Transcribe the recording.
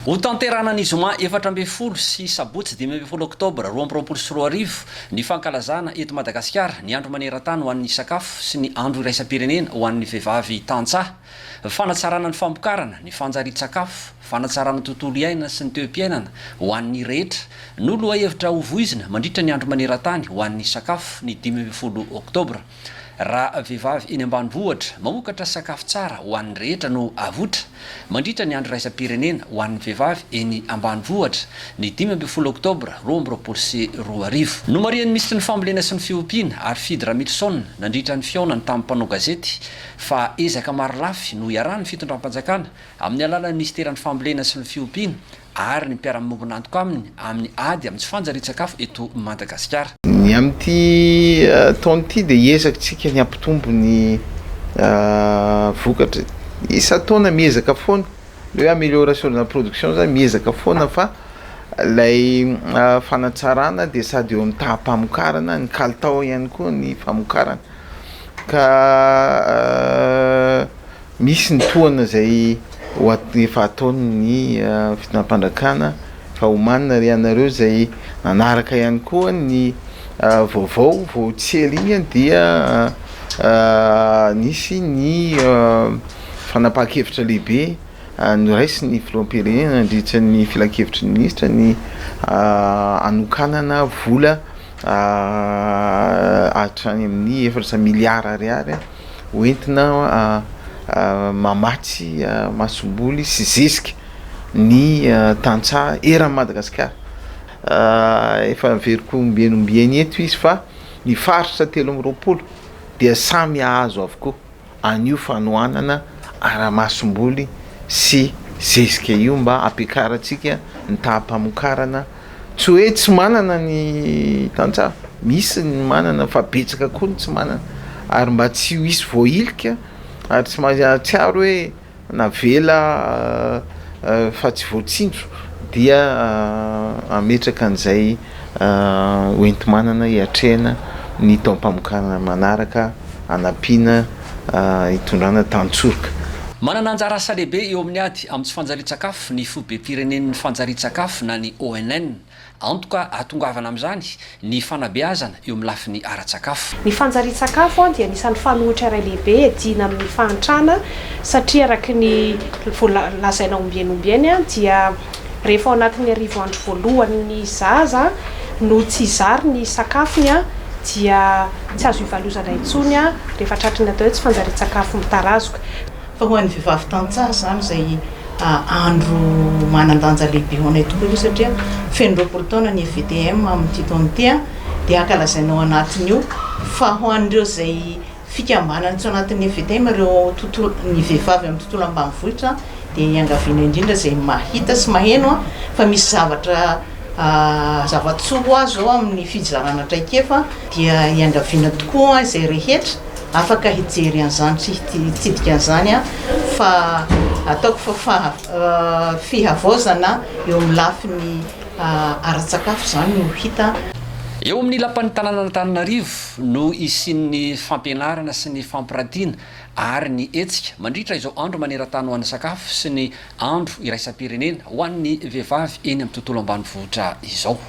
Hotanterahina ny zoma 14 sy sabotsy 15 oktobra 2022 ny fankalazana eto Madagasikara ny Andro maneran-tany ho an'ny sakafo sy ny Andro iraisam-pirenena ho an'ny vehivavy tantsaha. Fanatsarana ny famokarana, ny fanjarian-tsakafo, fanatsarana ny tontolo iainana sy ny toe-piainana ho an'ny rehetra no lohahevitra hovoizina mandritra ny Andro maneran-tany ho an'ny sakafo ny 15 oktobra. Raha vehivavy eny ambanivohitra mamokatra sakafo tsara ho an'ny rehetra no avotra mandritra ny Andro iraisam-pirenena ho an'ny vehivavy eny ambanivohitra ny 15 oktobra 2022. Nomarihan'ny minisitry ny Fambolena sy ny Fiompiana, Harifidy Ramilison, nandritra ny fihaonany tamin'ny mpanao gazety fa ezaka marolafy no iarahan'ny fitondram-panjakana amin'ny alalan'ny minisiteran'ny Fambolena sy ny Fiompiana ary ny mpiara-miombon'antoka aminy amin'ny ady amin'ny tsy fanjarian-tsakafo eto Madagasikara. Ny amin'ity taona ity dia hiezaka isika ny hampitombo ny vokatra. Isan-taona miezaka foana, ilay hoe amélioration de la production zany miezaka foana fa ilay fanatsarana dia sady eo amin'ny taham-pamokarana, ny kalitao ihany koa ny famokarana ka Misy ny tohana izay ho efa ataon'ny fitondram-panjakana fa omanina ry ianareo izay nanaraka ihany koa ny vaovao vao tsy ela iny dia nisy ny fanapahan-kevitra lehibe noraisin'ny filoham-pirenena nandritra ny filankevitry ny minisitra ny hanokanana vola hatrany amin'ny efatra miliara ariary. ho entina mamatsy masomboly sy zezika ny tantsaha eran'i Madagasikara. Efa averiko ombieny ombieny eto izy fa ny faritra 23 dia samy hahazo avokoa an'io fanohanana ara-masomboly sy zezika io mba hampiakarantsika ny taham-pamokarana. Tsy hoe tsy manana ny tantsaha, misy ny manana fa betsaka koa ny tsy manana ary mba tsy ho hisy voahilika ary tsy mahatsiaro hoe navela fa tsy voatsinjo dia hametraka an'izay hoenti-manana hiatrehana ny taom-pamokarana manaraka hanampiana hitondrana tantsoroka. Manana anjara asa lehibe eo amin'ny ady amin'ny tsy fanjarian-tsakafo ny Foibem-pirenen'ny fanjarian-tsakafo na ny ONN. Antoka ahatongavana amin'izany ny fanabeazana eo amin'ny lafiny ara-tsakafo. Ny fanjarian-tsakafo dia anisan'ny fanohitra iray lehibe iadiana amin'ny fahantrana satria araka ny voalazaina ombieny ombieny dia rehefa ao anatin'ny arivo andro voalohany ny zaza no tsy zary ny sakafony dia tsy azo ivalozana intsony rehefa tratry ny atao hoe tsy fanjarian-tsakafo mitarazoka. Fa ho an'ny vehivavy tantsaha izany izay andro manan-danja lehibe ho anay tokoa io satria feno 20 taona ny FVTM amin'ity taona ity dia ankalazaina ao anatin'io fa ho an'ireo izay fikambanana tsy ao anatin'ny FVTM ireo tontolo ny vehivavy amin'ny tontolo ambanivohitra dia iangaviana indrindra izay mahita sy maheno fa misy zavatra zava-tsoa ho azo ao amin'ny fizarana traikefa dia iangaviana tokoa izay rehetra afaka hijery an'izany sy hitsidika an'izany fa ataoko fa fihavaozana eo amin'ny lafiny ara-tsakafo izany no hita. Eo amin'ny lapan'ny tanànan'Antananarivo no hisian'ny fampianarana sy ny fampiratiana ary ny hetsika mandritra izao andro maneran-tany ho an'ny sakafo sy ny andro iraisam-pirenena ho an'ny vehivavy eny amin'ny tontolo ambanivohitra izao.